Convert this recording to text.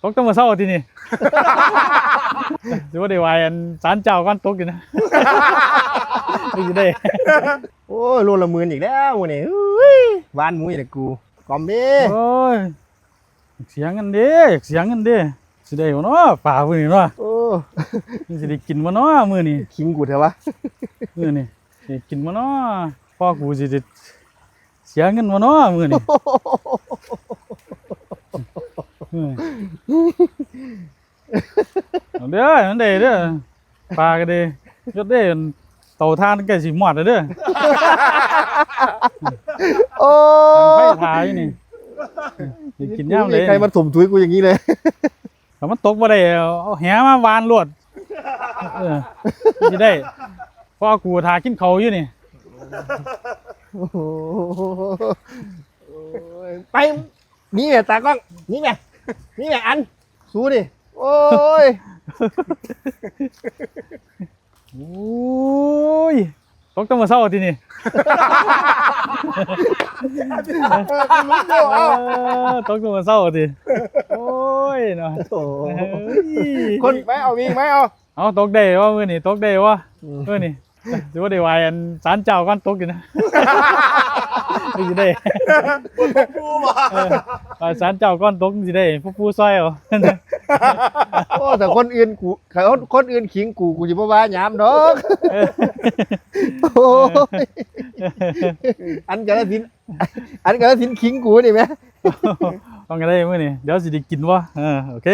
ຕົກແຕ່ມື້ເຊົ້າຕິນີ້ ຊິບໍ່ໄດ້ໄຫວ້ອັນສານເຈົ້າກ່ອນຕົກຢູ່ນະ ນີ້ຊິໄດ້ ໂອ້ຍ ໂລລະໝື່ນອີກແລ້ວມື້ນີ້ ເອີຍ ຫວານໝູອີກແລ້ວກູ ກອມເດ້ ໂອ້ຍ ເສຍເງິນເດ້ ເສຍເງິນເດ້ ຊິໄດ້ບໍ່ເນາະ ປາມື້ນີ້ເນາະ ໂອ້ ມັນຊິໄດ້ກິນບໍ່ເນາະມື້ນີ້ ຄິງກູແທ້ວະ ມື້ນີ້ຊິໄດ້ກິນບໍ່ເນາະ ພໍ່ກູຊິໄດ້ ເສຍເງິນບໍ່ເນາະມື້ນີ້ ເອີ ເອົາເດີ ມັນໄດ້ເດີ ປາກໍໄດ້ ຍົດເດ້ ເຕົາຖ່ານໃກ້ຊິມອດແລ້ວເດີ ໂອ້ ຕັ້ງໄຟຖ້າຢູ່ນີ້ ຊິກິນຍາມໃດ ໃຄມາຖົມທຸຍກູຢ່າງນີ້ເລີຍ ຖ້າມັນຕົກບໍ່ໄດ້ ເອົາແຫມາຫວ່ານໂລດ ເອີ ຊິໄດ້ ພໍ່ກູຖ້າກິນເຂົ້າຢູ່ນີ້ ໂອ້ຍ ໄປ ນີ້ແຫຼະຕາກ້ອງ ນີ້ແຫຼະ ນີ້ແຫຼະອັນ ສູນີ້ ໂອ້ຍ ໂອ້ຍ ຕົກແຕ່ມື້ເຊົ້າຕິນີ້ ເອີ ຕົກແຕ່ມື້ເຊົ້າຕິ ໂອ້ຍເນາະ ໂອ້ຍ ຄົນ ໄປເອົາອີກ ໄປເອົາ ເອົາ ຕົກໄດ້ບໍ່ມື້ນີ້ ຕົກໄດ້ບໍ່ ອືມ ມື້ນີ້ ຊິບໍ່ໄດ້ໄຫວ້ອັນສານເຈົ້າກ່ອນຕົກຢູ່ນະ ນີ້ຊິໄດ້ ບໍ່ຮູ້ວ່າ ເອີ ໄຫວ້ສານເຈົ້າກ່ອນຕົກ ຊິໄດ້ຜູ້ປູຊ່ອຍເອົາ ໂອ້ ຖ້າຄົນອື່ນກູ ຖ້າຄົນອື່ນຂີງກູ ກູຊິບໍ່ວ່າຫຍັງດອກ ເອີ ໂອ້ຍ ອັນກາລະສິນ ອັນກາລະສິນຂີງກູນີ້ແມ ຕ້ອງໄດ້ມື້ນີ້ ດຽວຊິໄດ້ກິນບໍ່ ເອີ ໂອເຄ